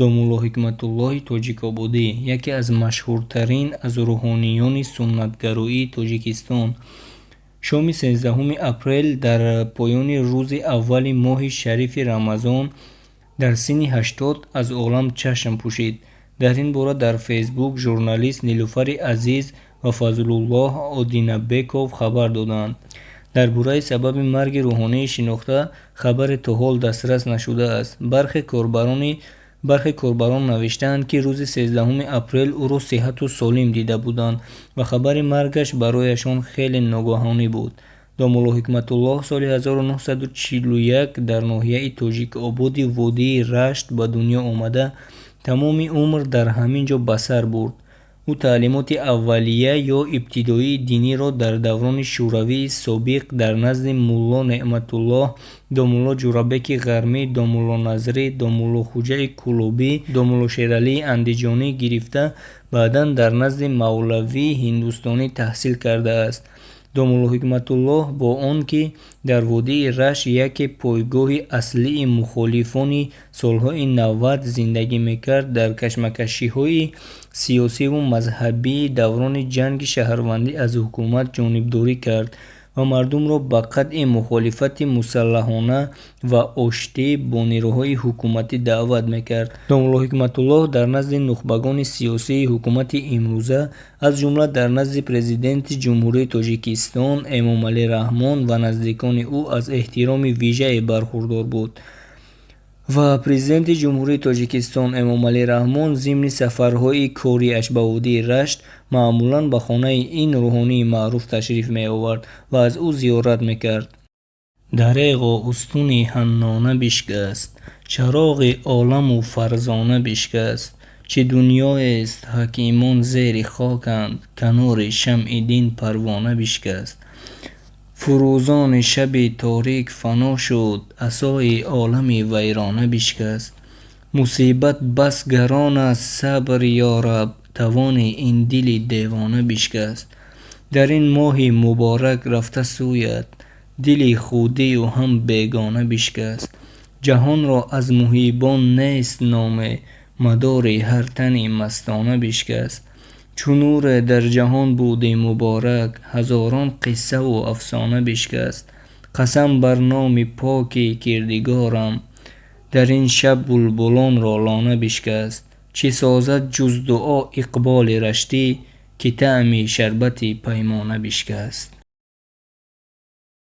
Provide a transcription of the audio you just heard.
Домулло Ҳикматуллоҳи Тоҷикободӣ, яке аз машҳуртарин аз рӯҳониёни суннатгароии Тоҷикистон, шоми 13 апрел дар поёни рӯзи аввали моҳи шарифи Рамазон дар синни 80 аз олам чашм пӯшид. Дар ин бора дар Фейсбук журналист Нилуфари Азиз ва Фазлуллоҳ Одинабеков хабар доданд. Дар бораи сабаби марги рӯҳонии шинохта хабаре то ҳол дастрас нашудааст. Бархе корбарон навиштаанд, ки рӯзи 13 апрел ӯро сиҳату солим дида буданд ва хабари маргаш барояшон хеле ногаҳонӣ буд. Домулло Ҳикматуллоҳ соли 1941 дар ноҳияи Тоҷикободи водии Рашт ба дунё омада, тамоми умр дар ҳамин ҷо ба сар бурд. Ӯ таълимоти аввалия ё ибтидоии диниро дар даврони Шӯравии собиқ дар назди Мулло Неъматуллоҳ, домулло Ҷӯрабеки Ғармӣ, домулло Назрӣ, домулло Хуҷаи Кӯлобӣ, домулло Шералии Андиҷонӣ гирифта, баъдан дар назди мавлавии ҳиндустонӣ таҳсил кардааст. Домулло Ҳикматуллоҳ бо он ки дар водии Рашт, яке пойгоҳи аслии мухолифони солҳои 90 зиндагӣ мекард, дар кашмакашиҳои сиёсиву мазҳабии даврони ҷанги шаҳрвандӣ аз ҳукумат ҷонибдорӣ кард ва мардумро ба қатъи мухолифати мусаллаҳона ва оштӣ бо нерӯҳои ҳукуматӣ даъват мекард. Домулло Ҳикматуллоҳ дар назди нухбагони сиёсии ҳукумати имрӯза, аз ҷумла дар назди Президенти Ҷумҳурии Тоҷикистон Эмомалӣ Раҳмон ва наздикони ӯ аз эҳтироми вижае бархурдор буд. Ва Президенти Ҷумҳурии Тоҷикистон Эмомалӣ Раҳмон зимни сафарҳои кориаш ба водии Рашт маъмулан ба хонаи ин рӯҳонии маъруф ташриф меовард ва аз ӯ зиёрат мекард. Дареғо устуни ҳаннона бишкаст, чароғи оламу фарзона бишкаст. Чӣ дунёест, ҳакимон зери хоканд, канори шамъи дин парвона бишкаст. Фурӯзони шаби торик фано шуд, асои олами вайрона бишкаст. Мусибат бас гарон аст, сабр, ё Раб, тавони ин дили девона бишкаст. Дар ин моҳи муборак рафта сӯят, дили худию ҳам бегона бишкаст. Ҷаҳонро аз муҳибон нест номе, мадори ҳар тани мастона бишкаст. Чу нуре дар ҷаҳон буди муборак, ҳазорон қиссаву афсона бишкаст. Қасам бар номи поки кирдигорам, дар ин шаб булбулонро лона бишкаст. Чӣ созад ҷуз дуо иқболи раштӣ, ки таъми шарбати паймона бишкаст.